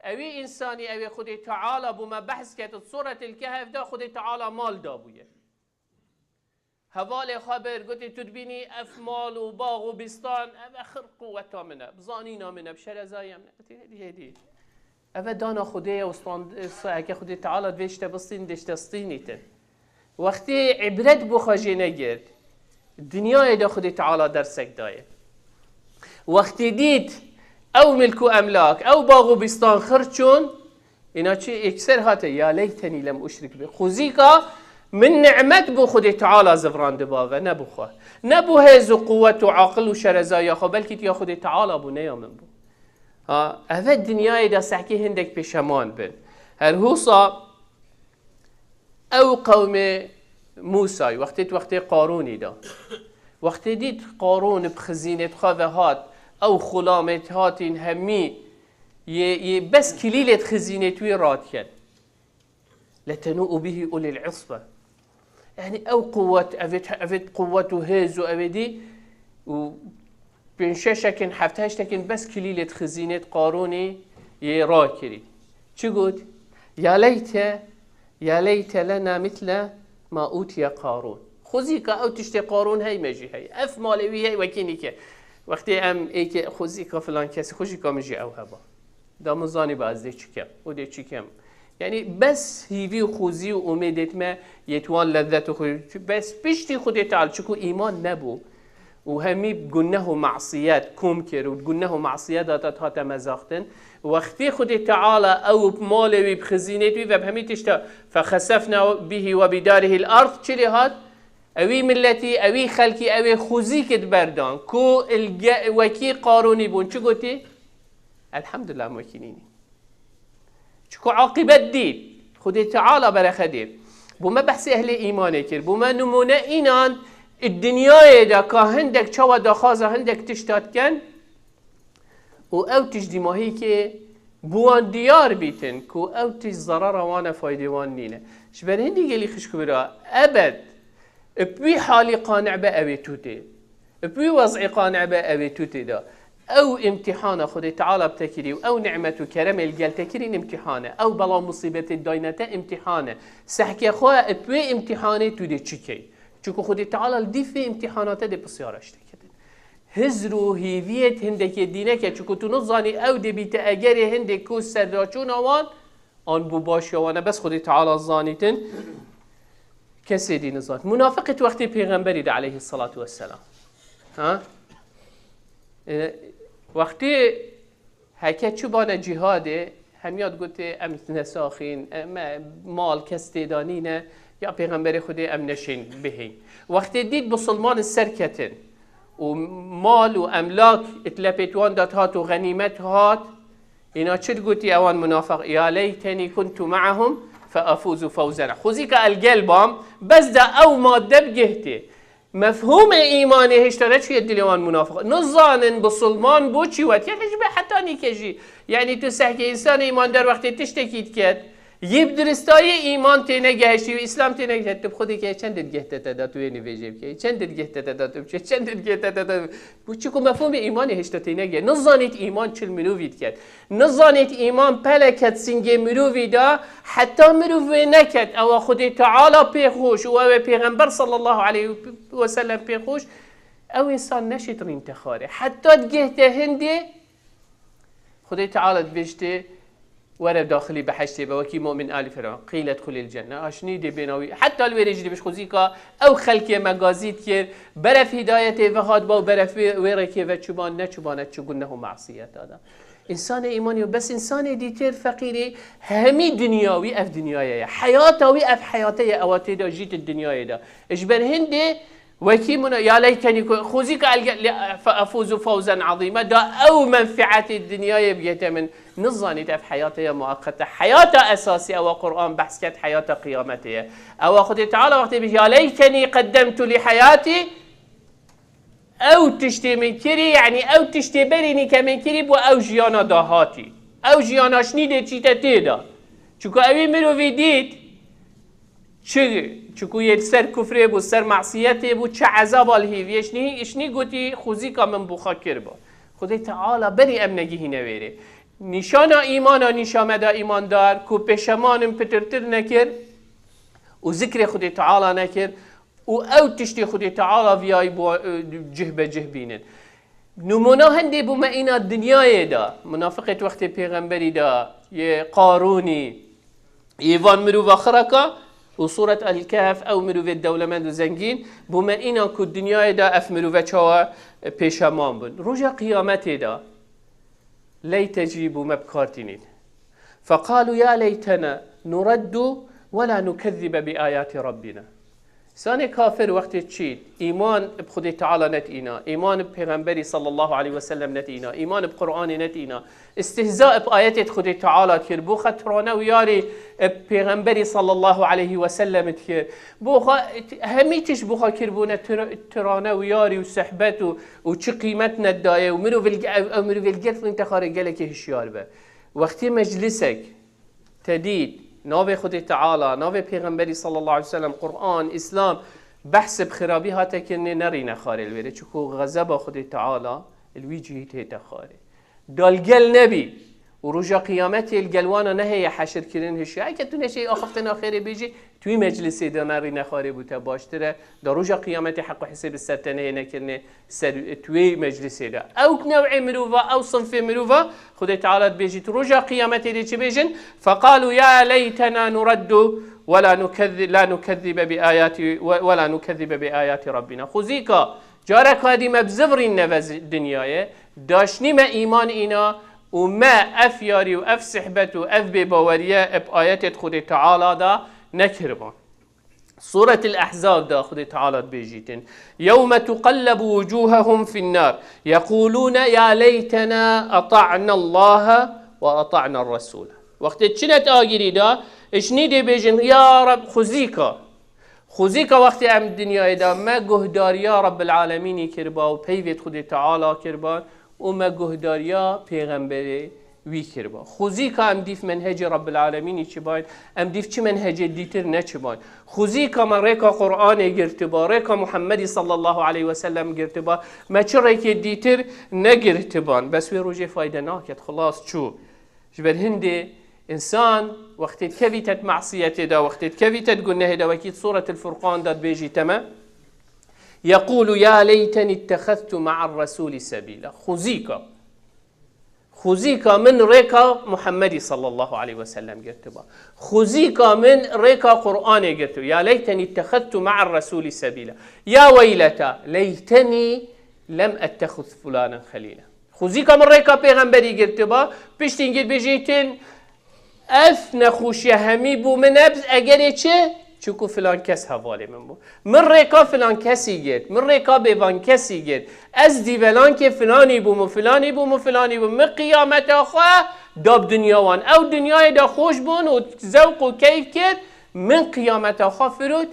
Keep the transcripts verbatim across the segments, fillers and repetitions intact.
Ewî însanî, ewê Xwedê Teala bo me behs ket, di Sûretil Kehf de Xwedê Teala mal dabûye. Hevalê xwe bir, gotê, tu dibînî ev mal û bax û bîstan, ev e xir quweta min e, bi zanîna min e, bi şerezaya min e. Gotê, hêdî, hêdî. Ev e dana Xwedê ye û stand-, eke Xwedê Teala divê ji te bistîn, dê ji te stînîtin. Wextê îbret bo xwe jê negirt, dinyayê de Xwedê Teala dersek daye. Wextê dît ew milk û emlak, ew bax û bîstan xir çûn, îna çi êkser hate, ya leytenî lem uşrik bi. Xwezîka min nimet bo Xwedê Teala zivrandiba ve, ne bo xwe. Ne bo hêz û quwet û aqil û şerezaya xwe, belkî ya Xwedê Teala bû, ne ya min bû. Ha, ev e dinyayê de sehkê hindek pêşeman bin. Her husa ew qewmê Mûsay, wextê wextê Qarûnî de. Wextê dît Qarûn bi xizînêt xwe ve hat, ew xulamêt hatîn hemî yê, yê bes kilîlêt xizînêt wî radiket. Letenû'u bihî ulîl isbe. Yanî ew quwet, evêt, evêt quwet û hêz û evêdî û pênc şeşekin, heft heştekin bes kilîlêt xizînêt Qarûnî yê rakirî. Çi got? Ya leyte, ya leyte lena mitle ma utiye Qarûn. Xwezîka ew tiştê Qarûn hey me jî hey. Ev malê wî hey wekî nîke. Wextê em êkê xwezîka filan kesî, xwezîka min jî ew heba. Da min zanî ba ez dê çi kem, û dê çi kem. Yanî bes hîvî û xwezî û umêdêt me yê wan lezzet û xwe-, bes piştî Xwedê Teala, çiku îman nebû. Û hemî guneh û masiyet kom kir û guneh û masiyet hate, hate mezaxtin. Wextê Xwedê Teala ew bi malê wî, bi xizînêt wî ve bi hemî tişta, fexesefna bihî we bidarihîl ard, çi lê hat? Ewî milletî, ewî xelkî, ewê xwezîkit berdan, ku ilge-, wekî Qarûnî bûn. Çi gotî? Elhamdulillah, em wekî nînî. Çiku aqîbet dî, Xwedê Teala berexe dê. Bo me behsê ehlê îmanê kir. Bo me nimûne înan id dinyayê de ka hindek çawa daxwaza hindek tişta diken û ew tişt dîmahîkê bi wan diyar bîtin ku ew tişt zerara wan e, faydê wan nîne. Ji ber hindî gelî xişk û bira, ebed, bi wî halî qane be, ew ê tu tê. Bi wî wez'î qane be, ew ê tu tê de. Ew îmtîhana Xwedê Teala bi te kirî û ew nimet û keremê li gel te kirîn îmtîhan e. Ew bela û musîbetê dayne te îmtîhan e. Sehkê xwe bi wê îmtîhanê tu dê çi key? Çunku Xwedê Teala li dîf vê îmtîhana te dê pisyara ji te kirin. Hizr û hîviyê hindekê dînek e. Çunku tu nizanî ew dê bîte egerê hindê ku serdaçûna wan an bû baş ya wan e, bes Xwedê Teala zanîtin, kesê dî nizanît. Munafiqê di wextê pêxemberî de aleyhissalatu vesselam. Ha? E, wextê heke çi bane cihadê, hemiya digotê, em nesaxîn, em, e, mal kes tê de nîne, ya pêxemberê Xwedê em neşên bihîn. Wextê dît bisilman ser ketin û mal û emlak it lepêt wan de hat û xenîmet hat, Îna çi digotî ewan munafiq? Ya leytenî kuntu me'ahum fe efuzu fewzen. Xwezîka el gel bam, bes de ew madde bigihitê. Mefhûmê îmanê hêşta neçûye dilê wan munafiq. Nizanin bisilman bo çi wet. Yanî ji ber heta nîke jî. Yanî tu sehkê însanê îmandar wextê tiştekî diket, yê bi diristayê îman têne gehiştî û îslam têne gehiştî, tu bi xwedê ke çend digihte te da tu wê nivêjê bikey? Çend digihte te da tu biçe? Çend digihte te da? Bo çi ku mefhûmê îmanê hêşta têne gehişt. Nizanît îman çil mirovî diket. Nizanît îman peleket singê mirovî da, heta mirov wê neket, ewa Xwedê Teala pê xweş û ew ê Pêxember sallallahu aleyhi ve sellem pê xweş, ew însan neşêt rînte xwarê. Heta digihte hindê, Xwedê Teala dibêjtê, were daxilî behiştê be, wekî mu'min alî Firavun. Qîle dxulîl cenne. Aşnî dê bêna wî. Heta li wêrê jî dibêj xwezîka ew xelkê me gazî dikir, beref hîdayetê ve hat ba û beref wê, wê rêkê ve çiban, ne çiban e, çi guneh û masiyeta da. Însanê îmanî û bes însanê dîtir feqîrî, hemî dinya wî ev dinyaya ye. Heyata wî ev heyate ye, ewa tê de jît di dinyayê de. Ji ber hindê wekî muna, ya leytenî ku-, xwezîka el ge-, le-, fe efuzu fewzen azîme, da ew menfietê dinyayê bigete min. Nizanît ev heyate ye muaqqete. Heyata esasî ewa Qur'an behs ket, heyata qiyametê ye. Ewa Xwedê Teala wextê bêje, ya leytenî qeddemtu li heyatî, Ew tiştê min kirî, yanî ew tiştê berî nîke min kirî bo ew jiyana dahatî. Ew jiyana şinî dê çîte tê de. Çunku ewî mirovî dît, çi, çunku yê li ser kufrê bû, ser masiyetê bû, çi ezaba li hêviyê şinî, şinî gotî, xwezîka min bo xwe kir bo. Xwedê Teala berî em negihîne wêrê. Nîşana îmana nîşa me da îmandar ku pêşeman in pitirtir nekir û zikrê Xwedê Teala nekir û ew tiştê Xwedê Teala viyayî bo, e, cih be cih bînin. Nimûna hindê bûme îna dinyayê de, munafiqê di wextê pêxemberî de, yê Qarûnî, yê van mirova xireka û Sûret El-Kehf, ew mirovê dewlemend û zengîn, bûme îna ku dinyayê de ev mirove çawa, e, pêşeman bûn. Roja qiyametê de, leytecî bûme bi kar tînîn. Feqalû ya leytena nureddu we la nukezzibe bi ayati Rabbina. Sanê kafir wextê çît, îman bi Xwedê Teala netîna, îman bi Pêxemberî sallallahu aleyhi ve sellem netîna, îman bi Qur'anê netîna, istihza bi ayetê Xwedê Teala kir, bû xwe tirane û yarî bi Pêxemberî sallallahu aleyhi ve sellem dikir. Bû xwe, hemî tişt bû xwe kir bûne tir-, tirane û yarî û sehbet û, û çi qîmet nedayê û mirov il-, ev, ev mirov il gel xwîn te xare gelekê hişyar be. Wextê meclisek te dît, navê Xwedê Teala, navê Pêxemberî sallallahu aleyhi ve sellem, Qur'an, Îslam, behs bi xirabî hate kirinê, nerîne xarê li wêrê. Çiku xezeba Xwedê Teala li wî cihî tête xarê. Da li gel nebî û roja qiyametê li gel wana neheye heşirkirin hişya. Eke tu neşeyî axiftina xêrê bêjî, tu wî meclisê de nerîne xarê bû te baştir e. Da roja qiyametê heq û hesêb li ser te nehê nekirinê, ser tu wê meclisê de. Ew new'ê mirova, ew sinfê mirova, Xwedê Teala dibêjî, tu roja qiyametê dê çi bêjin? Feqalû ya leytena nureddu we la nukezzi-, la nukezzibe bi ayati, we, we la nukezzibe bi ayati Rabbina. Xwezîka, careka dî me bizivirîn neve zi-, dinyayê, daşnî me îman îna û me ev yarî û ev sihbet û ev bêbaweriye eb ayetê Xwedê Teala da nekiriban. Sûretil Ehzab da Xwedê Teala dibêjîtin, "Yewme tuqellebu wucuhehum fin nar, yequlûne ya leytena ata'na Allaha ve ata'na Resûla." Wextê çine di agirî da, ji nî dê bêjin, "Ya Reb, xwezîka. Xwezîka wextê em dinyayê da me guhdariya Rebbil Alemînî kiriba û peyvê Xwedê Teala kiriba û me guhdariya Pêxemberê wî kiriba. Xwezîka em dîf menhecê Rebbil Alemînî çibayn, em dîf çi menhecê dîtir neçibayn. Xwezîka me rêka Qur'anê girtiba, rêka Muhemmedî sallallahu aleyhi ve sellem girtiba, me çi rêkê dîtir negirtiban." Bes wê rojê fayde naket, xilas çû. Ji ber hindê însan wextê dikevîte di masiyetê de, wextê dikevîte di gunehê de, wekî di Sûretil Furqan de dibêjîte me, "Yeqûlu ya leytenî ittexeztu ma'ar resûlî sebîla." Xwezîka. Xwezîka min rêka Muhemmedî sallallahu aleyhi ve sellem girtiba. Xwezîka min rêka Qur'anê girtiba. "Ya leytenî ittexeztu ma'ar resûlî sebîla. Ya weyleta leytenî lem ettexiz fulanen xelîla." Xwezîka min rêka pêxemberî girtiba. Piştî hingî dibêjîtin, "Ev nexweşiye hemî bû min nebz, egerê çi? Çiku filan kes hevalê min bû. Min rêka filan kesî girt, min rêka bêvan kesî girt. Ez dîvelankê filanî bûm û filanî bûm û filanî bûm. Min qiyameta xwe da bi dinya wan. Ew dinyayê de xweş bûn û zewq û keyf kir. Min qiyameta xwe firot,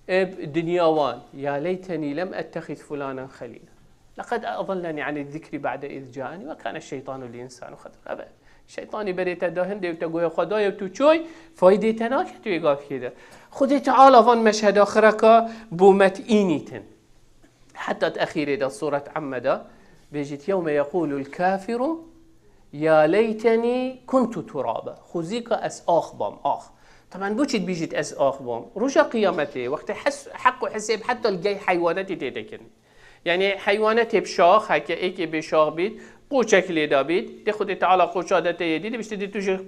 e, dinya wan. Ya leytenî lem ettexiz fulanen xelîla. Leqed adelleni anî zikri ba'de iz caeni ve kane şeytanu li insanu xedîra." Eve, şeytanî berê te da hindê û te goya xwe daye û tu çoy, faydê te nake tu ê gavkê de. Xwedê Teala van meşheda xireka bo me tînîtin. Heta di exîrê de, Sûret Emme de, bêjît, "Yewme yeqûlul kafiru ya leytenî kuntu turaba." Xwezîka ez ax bam, ax. Taban, bo çi dibîjît ez ax bam? Roja qiyametê, wextê hes-, heq û hesêb heta li gey heywanetê tê dekirin. Yanî heywanetê bi şax, heke êkê bê şax bît, qoçek lê da bît, dê Xwedê Teala qoça de te yê dî, dê biştê dê tu ji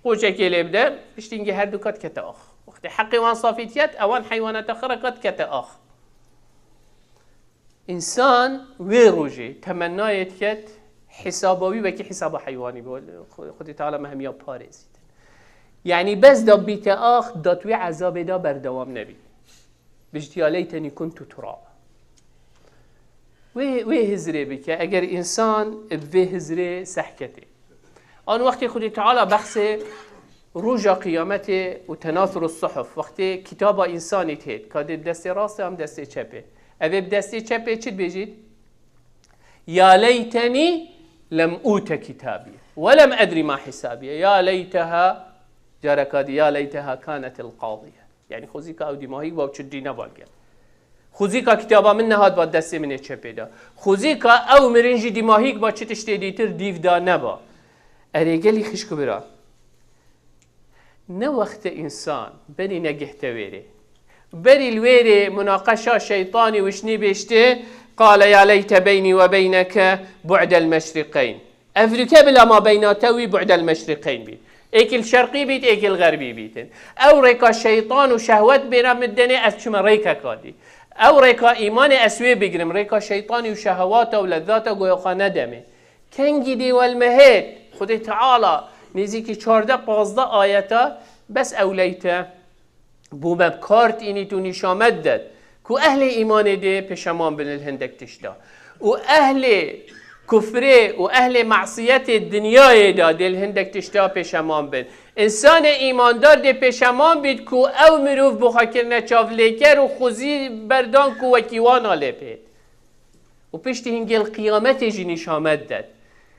qoçekê lê bide, piştî hingî her du kat kete ax. Wextê heqê wan safî diket, ewan heywaneta xireka dikete ax. Însan wê rojê temennayê diket, hesaba wî wekî hesaba heywanî bo. Xwedê Teala me hemiya parêzîtin. Yanî bes da bîte ax, da tu wê ezabê da berdewam nebî. Bijît ya leytenî kuntu turaba. Wê, wê hizrê bike, eger însan bi vê hizrê sehketê. An wextê Xwedê Teala behsê roja qiyametê û tenasuru suhuf, wextê kitaba însanî têt, ka dê bi destê rastê an bi destê çepê. Ev ê bi destê çepê çi dibêjît? Ya leytenî lem ûte kitabî. Ve lem edrî ma hisabî. Ya leyteha, careka dî, ya leyteha kanetil qadîye. Yanî xwezîka ew dîmahî wa çi dî nebalge. Xwezîka kitaba min nehat ba destê min ê çepê de. Xwezîka ew mirin jî dîmahîk ba, çi tiştê dîtir dîv da neba. Erê gelî xişk û bira. Ne wexte însan berî negihte wêrê. Berî li wêrê munaqeşa şeytanî wişnî bêştê, qale ya leyte beynî we beyneke bu'del meşrikeyn. Ev rike bila ma beyna te wî bu'del meşrikeyn bît. Êkil şerqî bît, êkil xerbî bîtin. Ew rêka şeytan û şehwet bêra min denê, ez çime rêkeka dî. Ew rêka îmanê ez wê bigrim, rêka şeytanî û şehwata û lezzata goya xwe nedemê. Kengî dê welmehêt, Xwedê Teala nêzîkî çardeh pazdeh ayeta bes ew leyte. Bo me bi kar tînît û nîşamet det ku ehlê îmanê dê pêşeman bin li hindek tişta. Û ehlê kufrê û ehlê masiyetê dinyayê de dê li hindek tişta pêşeman bin. Însanê îmandar dê pêşeman bît ku ew mirov bi xwe kirine çavlêker û xwezî berdan ku wekî wana lê bêt. Û piştî hingê li qiyametê jî nîşamet det.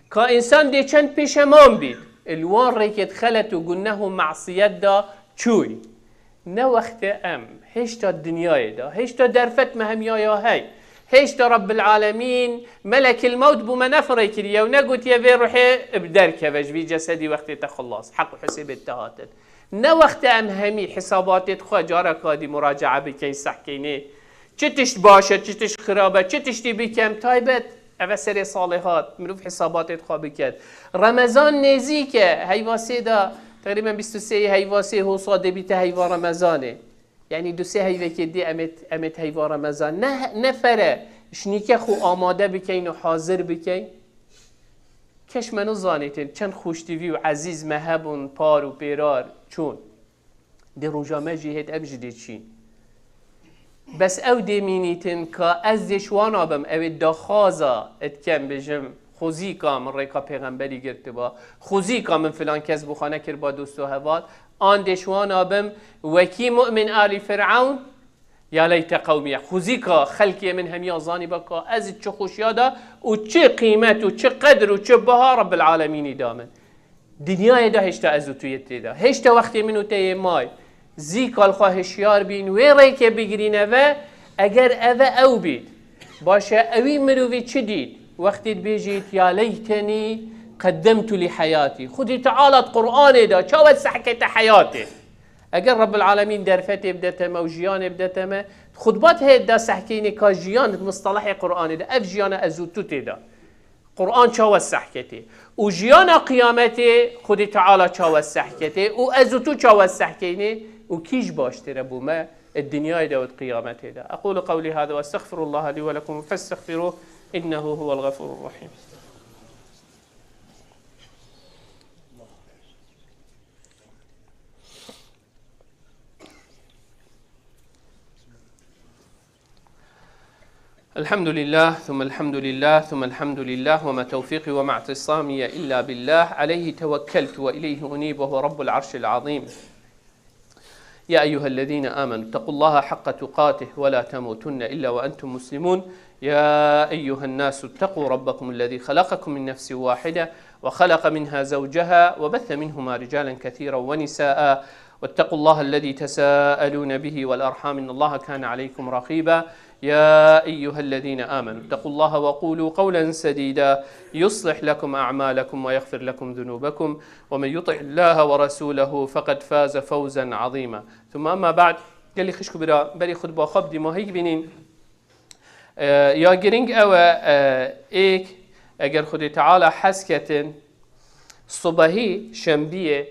Ka însan dê çend pêşeman bît, li wan rêkêt xelet û guneh û masiyet da çûy. Ne wexte em hêşta dinyayê de, hêşta derfet me hemya ya hey. Hêşta Rabbil Alemîn, Melekil Mewt bo me nefirê kiriye û negotiye vê ruhê bi derkeve ji vî cesedî wextê te xilas, heq û hesêbê te hatin. Ne wexte em hemî hisabatêt xwe careka dî muracaa bikeyn, sehkeynê. Çi tişt baş e, çi tişt xirab e, çi tiştî bikem, taybet, eve serê salê hat, mirov hisabatêt xwe biket. Remezan nêzîk e, heyva sê de, teqrîben bîst û sê heyva sê hosa dê bîte heyva Remezanê. Yanî du sê heyvekê dê em ê, em ê heyva Remezan. Ne, ne fere, ji nîke xwe amade bikeyn û hazir bikeyn. Keş me nizanîtin, çend xweştîvî û ezîz me hebûn, par û pêrar çûn. Dê roja me jî hêt, em jî dê çîn. Bes ew dê mînîtin ka ez dê ji wana bim, ew ê daxwaza dikem, bêjim, xwezîka min rêka pêxemberî girtiba, xwezîka min filan kes bi xwe nekiriba dost û heval, an dê ji wana bim wekî mu'min alî Fir'ewn, ya leyte qewmiye. Xwezîka xelkê min hemiya zanîba ka ez çi xweşiya da û çi qîmet û çi qedr û çi baha Rabbil Alemînî da min. Dinyayê de hêşta ez û tu yê tê de. Hêşta wextê min û te yê may. Zî kal xwe hişyar bîn, wê rêkê bigirîne ve, eger eve ew bît. Baş e, ewî mirovî çi dît? Wextê dibêjît, ya leytenî qeddemtu lî heyatî. Xwedî Teala di Qur'anê de çawa sehkete heyatê. Eger Rabbil Alemîn derfetê bidete me û jiyanê bidete me, xutbat heye da sehkeyne ka jiyan di mistalahê Qur'anê de, ev jiyana ez û tu tê de. Qur'an çawa sehketê? Û jiyana qiyametê Xwedê Teala çawa sehketê? Û ez û tu çawa sehkeyne? Û kî ji baştir e bo me di dinyayê de û di qiyametê de? أقول قولي هذا وأستغفر الله لي ولكم فاستغفروه إنه هو الغفور الرحيم. الحمد لله، ثم الحمد لله، ثم الحمد لله، وما توفيقي وما اعتصامي إلا بالله، عليه توكلت وإليه أنيب، وهو رب العرش العظيم. يا أيها الذين آمنوا اتقوا الله حق تقاته ولا تموتن إلا وأنتم مسلمون. يا أيها الناس اتقوا ربكم الذي خلقكم من نفس واحدة وخلق منها زوجها وبث منهما رجالا كثيرا ونساء واتقوا الله الذي تساءلون به والأرحام إن الله كان عليكم رقيبا. يا أيها الذين آمنوا اتقوا الله وقولوا قولا سديدا يصلح لكم أعمالكم ويغفر لكم ذنوبكم ومن يطع الله ورسوله فقد فاز فوزا عظيما. ثم أما بعد، gelî xişk û bira, berî xutba xwe bi dîmahî bînîn. E, ya girîng ew e, e, êk, eger Xwedê Teala hez ketin, subehî, şembiyê,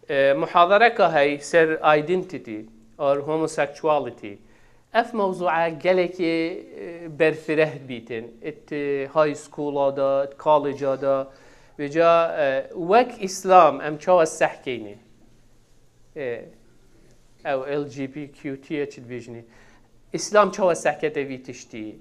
e, muhadareka hey ser identity or homosexuality. Ev mewzûa gelekê, e, berfireh bîtin. It, e, high school-a da, it college-a da. Vêca, e, wek Îslam em çawa sehkeynê? E, ew L G B Q T ye çi dibêjinê? Îslam çawa sehkete vî tiştî?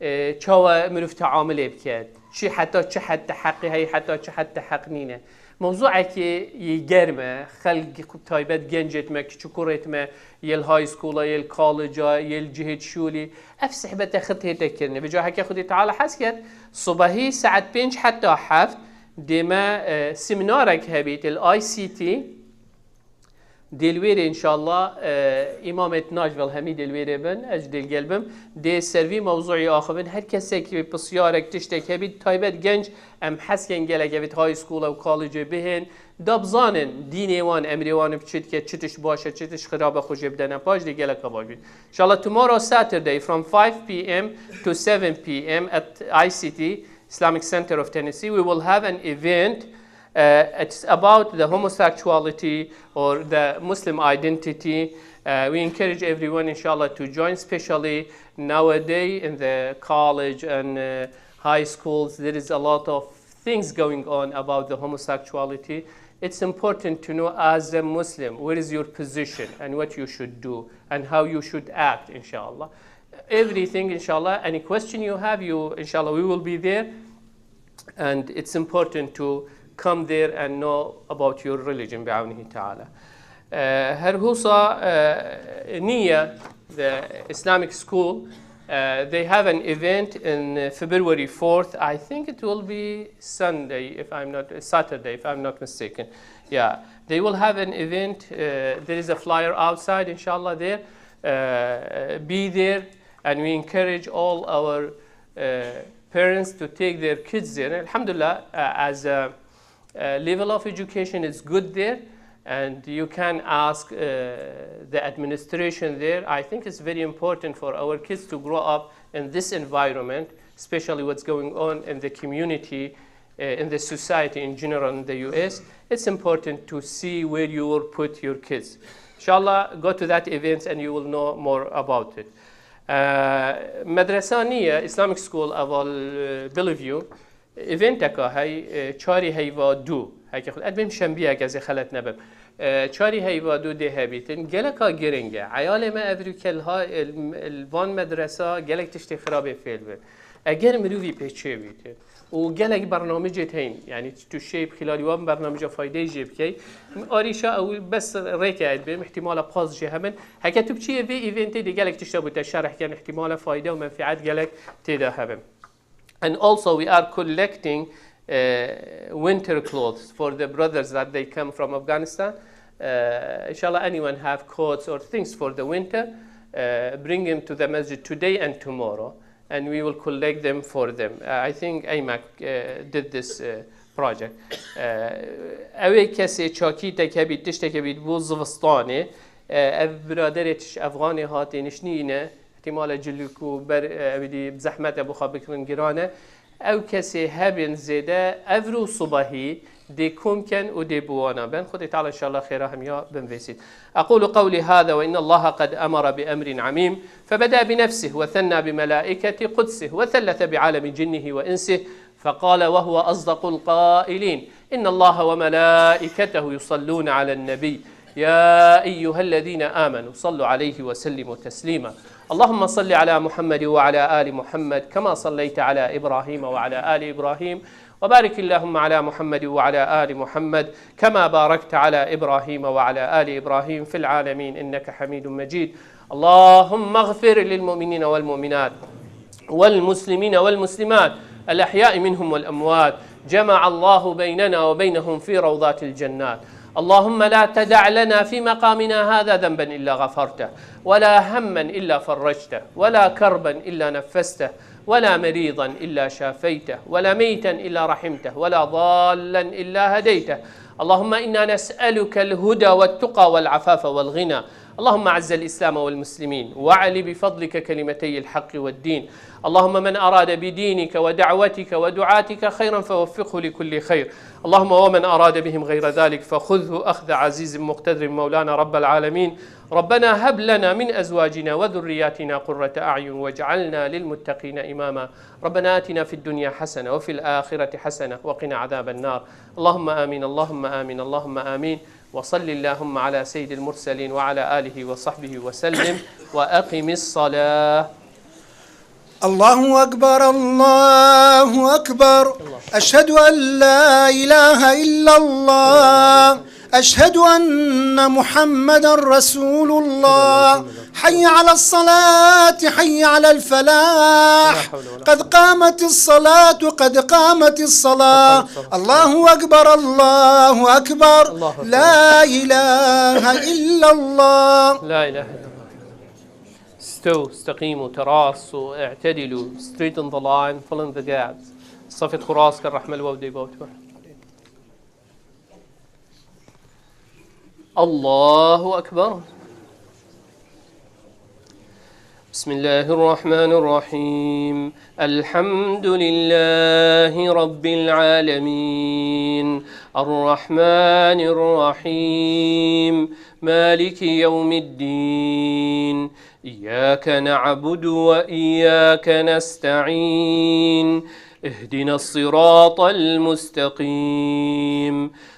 E, çawa mirov teamilê biket? Çi heta çi hed te heqî heye, heta çi hed te heq nîne? Mewzûekê yê germ e, xelk taybet gencêt me, kiçikurêt me, yê li high school-a, yê li college-a, yê li cihêt şûlî. Ev sihbete xit hête kirinê. Vêca heke Xwedê Teala hez ket, subehî saet pênc heta heft dê me, e, seminarek hebît li I C T. Dê li wêrê înşallah, e, îmamêt Nashville hemî dê li wêrê bin, ez jî dê li gel bim. Dê ser vî mewzûyê axivin, her kesek pisyarek, tiştek hebî, taybet genc, em hez ken gelek evît high school û college bihên, da bizanin dînê wan, emrê wan bi çi dike, çi tişt baş e, çi tişt xirab e, xwe jê bidene paş, dê geleka baş bît. Înşallah tomorrow Saturday from five p m to seven p m at I C T, Islamic Center of Tennessee, we will have an event. Uh, it's about the homosexuality or the Muslim identity. Uh, we encourage everyone, inshallah, to join, especially nowadays in the college and, uh, high schools. There is a lot of things going on about the homosexuality. It's important to know, as a Muslim, what is your position and what you should do and how you should act, inshallah. Everything, inshallah. Any question you have, you, inshallah, we will be there. And it's important to come there and know about your religion, بعونه تعالى. Uh, her husa, uh, Niya, the Islamic school, uh, they have an event in, uh, February fourth. I think it will be Sunday, if I'm not, Saturday, if I'm not mistaken. Yeah, they will have an event. Uh, there is a flyer outside, inshallah, there. Uh, be there, and we encourage all our, uh, parents to take their kids there. Alhamdulillah, uh, as a, uh, level of education is good there, and you can ask, uh, the administration there. I think it's very important for our kids to grow up in this environment, especially what's going on in the community, uh, in the society in general in the U S. It's important to see where you will put your kids. Inshallah, go to that event and you will know more about it. Uh, Medresa Niye, Islamic School, eval, uh, Bellevue, eventeka hey, e, çarê heyva du. Heke xwe, ez bêm şembiyek, ez ê xelet nebim. E, çarê heyva du dê hebîtin. Geleka giring e. Eyalê me ev rûke li ha-, li, li van medresa gelek tiştê xirabê fêl bin. Eger mirovî pê çê bîtin û gelek bernamecê heyîn, yani tu şêy bi xîlalî wan bernamece faydeyê jê bikey, arîşa ew bes rêke ez bêm, îhtîmala paz jê hebin. Heke tu biçiyê vê eventê dê gelek tişta bû te şerh ken, îhtîmala fayde û menfiet gelek tê de hebin. And also we are collecting, uh, winter clothes for the brothers that they come from Afghanistan. Uh, inshallah, anyone have coats or things for the winter, uh, bring them to the masjid today and tomorrow, and we will collect them for them. Uh, I think AMAC, uh, did this, uh, project. Uh, Ew ê kesê çakîtek hebît, tiştek hebît bo zivistanê, uh, ev biraderê tiş Afganê hatê nişnîne, îhtîmale cilûk û ber, e, ew dî bi zehmet e, bo xwe bikirin giran e. Ew kesê hebên zêde evro û sibehî dê kom ken û dê bi wana ben. Xwedê Teala inşallah xêra hemiya binvêsît. أقول قولي هذا وإن الله قد أمر بأمر عميم، فبدأ بنفسه وثنى بملائكة قدسه وثلث بعالم جنه وإنسه، فقال وهو أصدق القائلين: إن الله وملائكته يصلون على النبي، يا أيها الذين آمنوا صلوا عليه وسلموا تسليما. اللهم صل على محمد وعلى آل محمد كما صليت على إبراهيم وعلى آل إبراهيم، وبارك اللهم على محمد وعلى آل محمد كما باركت على إبراهيم وعلى آل إبراهيم في العالمين إنك حميد مجيد. اللهم اغفر للمؤمنين والمؤمنات والمسلمين والمسلمات الأحياء منهم والأموات، جمع الله بيننا وبينهم في روضات الجنات. اللهم لا تدع لنا في مقامنا هذا ذنبا إلا غفرته، ولا هما إلا فرجته، ولا كربا إلا نفسته، ولا مريضا إلا شافيته، ولا ميتا إلا رحمته، ولا ضالا إلا هديته. اللهم إنا نسألك الهدى والتقى والعفاف والغنى. اللهم أعز الإسلام والمسلمين، وأعل بفضلك كلمتي الحق والدين. اللهم من أراد بدينك ودعوتك ودعاتك خيرا فوفقه لكل خير. اللهم ومن أراد بهم غير ذلك فخذه أخذ عزيز مقتدر مولانا رب العالمين. ربنا هب لنا من أزواجنا وذرياتنا قرة أعين واجعلنا للمتقين إماما. ربنا آتنا في الدنيا حسنة وفي الآخرة حسنة وقنا عذاب النار. اللهم آمين، اللهم آمين، اللهم آمين. وصل اللهم على سيد المرسلين وعلى آله وصحبه وسلم. وأقم الصلاة. الله أكبر، الله أكبر. أشهد أن لا إله إلا الله. أشهد أن محمدا رسول الله. حي على الصلاة، حي على الفلاح. قد قامت الصلاة، قد قامت الصلاة. الله أكبر، الله أكبر. لا إله إلا الله. لا إله إلا الله. استووا، استقيموا، تراصوا، اعتدلوا، straighten the line, fill in the gaps. صفت خراس كالرحمة الودي بوتوه. الله أكبر. بسم الله الرحمن الرحيم. الحمد لله رب العالمين. الرحمن الرحيم. مالك يوم الدين. إياك نعبد وإياك نستعين. اهدنا الصراط المستقيم.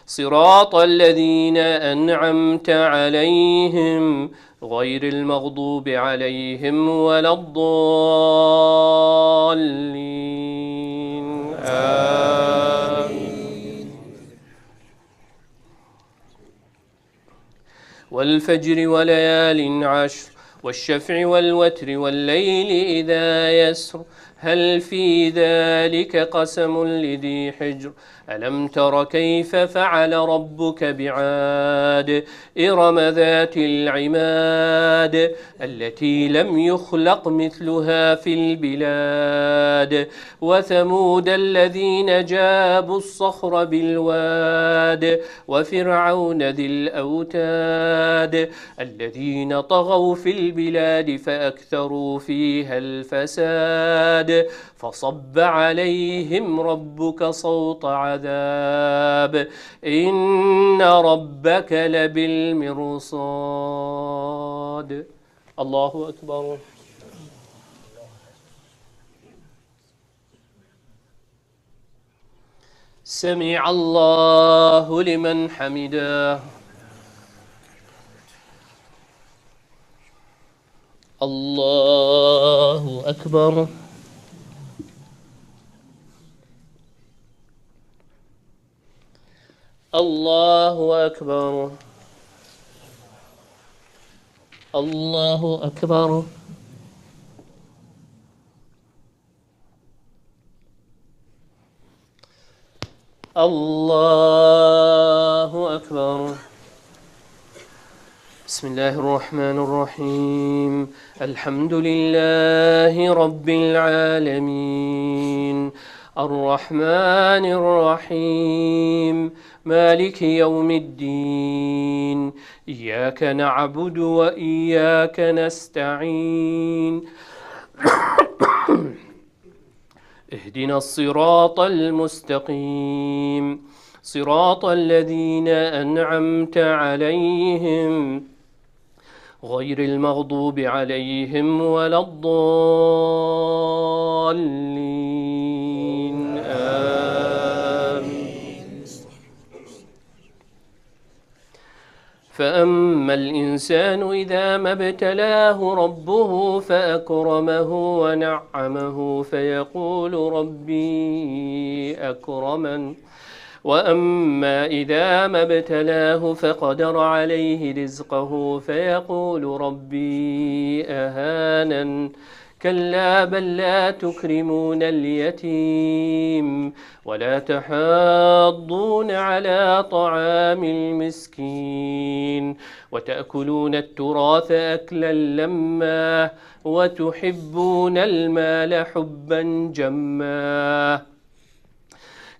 صراط الذين أنعمت عليهم غير المغضوب عليهم ولا الضالين. آمين. والفجر وليال عشر، والشفع والوتر والليل إذا يسر، هل في ذلك قسم لذي حجر، ألم تر كيف فعل ربك بعاد، إرم ذات العماد، التي لم يخلق مثلها في البلاد، وثمود الذين جابوا الصخر بالواد، وفرعون ذي الأوتاد، الذين طغوا في البلاد فأكثروا فيها الفساد، فصب عليهم ربك سوط عذاب، إن ربك لبالمرصاد. الله أكبر. سمع الله لمن حمده. الله أكبر. الله أكبر. الله أكبر. الله أكبر. بسم الله الرحمن الرحيم. الحمد لله رب العالمين. الرحمن الرحيم. مالك يوم الدين. إياك نعبد وإياك نستعين. اهدنا الصراط المستقيم، صراط الذين أنعمت عليهم، غير المغضوب عليهم ولا الضالين. آمين. فأما الإنسان إذا ما ابتلاه ربه فأكرمه ونعمه فيقول ربي أكرمن. وأما إذا ما ابتلاه فقدر عليه رزقه فيقول ربي أهانن. كلا بل لا تكرمون اليتيم ولا تحاضون على طعام المسكين وتأكلون التراث أكلا لما وتحبون المال حبا جما.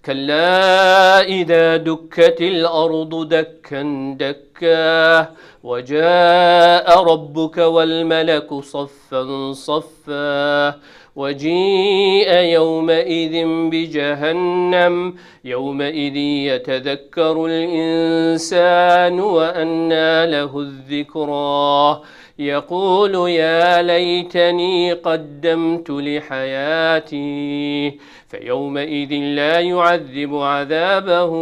كلا إذا دكت الأرض دكا دكا وجاء ربك والملك صفا صفا وجيء يومئذ بجهنم يومئذ يتذكر الإنسان وأنى له الذكرى يقول يا ليتني قدمت لحياتي فيومئذ لا يعذب عذابه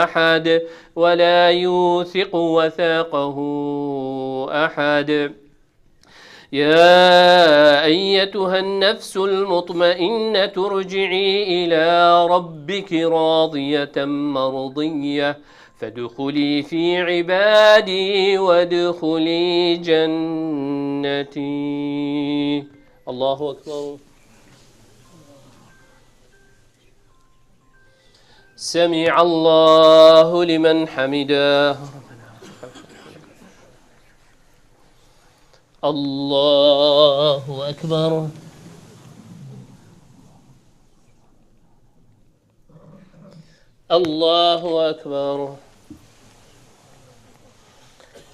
أحد ولا يوثق وثاقه أحد. يا أيتها النفس المطمئنة ارجعي إلى ربك راضية مرضية فادخلي في عبادي وادخلي جنتي. الله أكبر. سمع الله لمن حمده. الله أكبر. الله أكبر.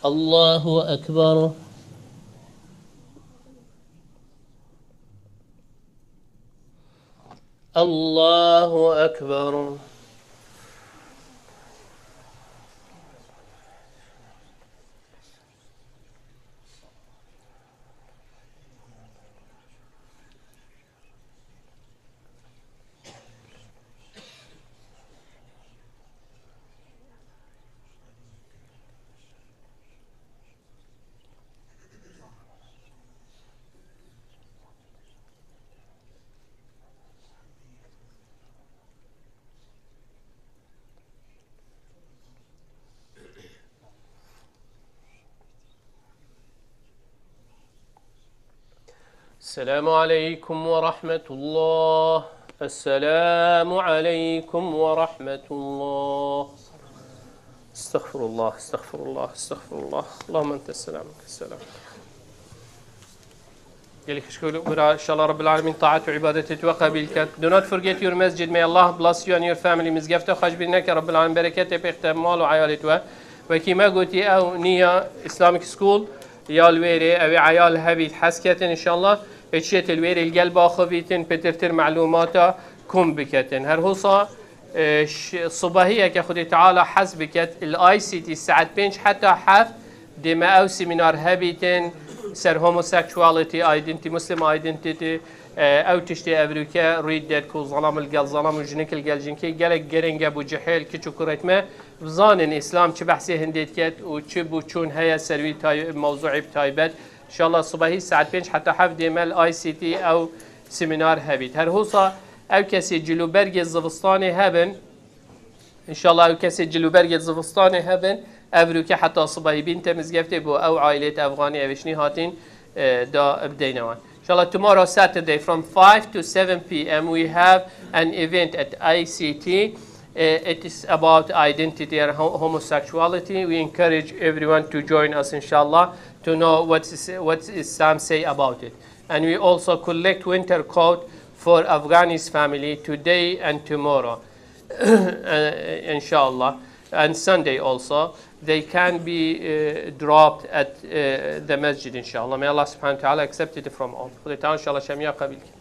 الله أكبر. الله أكبر. السلام عليكم ورحمة الله. السلام عليكم ورحمة الله. استغفر الله، استغفر الله، استغفر الله. اللهم أنت السلام، منك السلام. Gelek xişko bira, inşallah Rabbil Alemin taat û îbadetê tu qebîl ket. Do not forget your masjid. May Allah bless you and your family. Mizgefte xweş bîr neke, Rabbil Alemin bereketê pêxte mal û eyalê tu. Wekî me gotî, ew niya Islamic School ya li wêrê, ew ê eyal hevî hez ketin inşallah. Ê çiyetê li wêrê li gel baxivîtin, pitirtir melûmata kom biketin. Her hosa, e, ş-, sibahiyeke Xwedê Teala hez biket, li I C T saet pênc heta heft dê me ew semînar hebîtin ser homosexuality, identity, Muslim identity, e, ew tiştê evrûke, rûyî dêt ku zalam li gel zalam û jinik li gel jinkê gelek giring e bo cihêl, kiç û kurêt me bizanin Îslam çi behsê hindê diket û çi bû çûn heye ser wî tay-, mewzûê bi taybet. Înşallah sibahî saet pênc heta heft dê me li I C T ew semînar hebît. Her hosa ew kesê cilûbergê zivistanê hebin, înşallah ew kesê cilûbergê zivistanê hebin, evrûke heta sibahî bîn te mizgeftê bo ew aîlêt Efxanî ev ê şinî hatîn, e, da bideyne wan. Inshallah, tomorrow, Saturday, from five to seven p m, we have an event at I C T. Uh, it is about identity and ho-, homosexuality. We encourage everyone to join us, inshallah, to know what is, what Islam say about it. And we also collect winter coat for Afghanis family today and tomorrow, uh, inshallah, and Sunday also. They can be, uh, dropped at, uh, the masjid, inshallah. May Allah subhanahu wa ta'ala accept it from all. Xwedê Teala, inshallah, şemiya qebîl kir.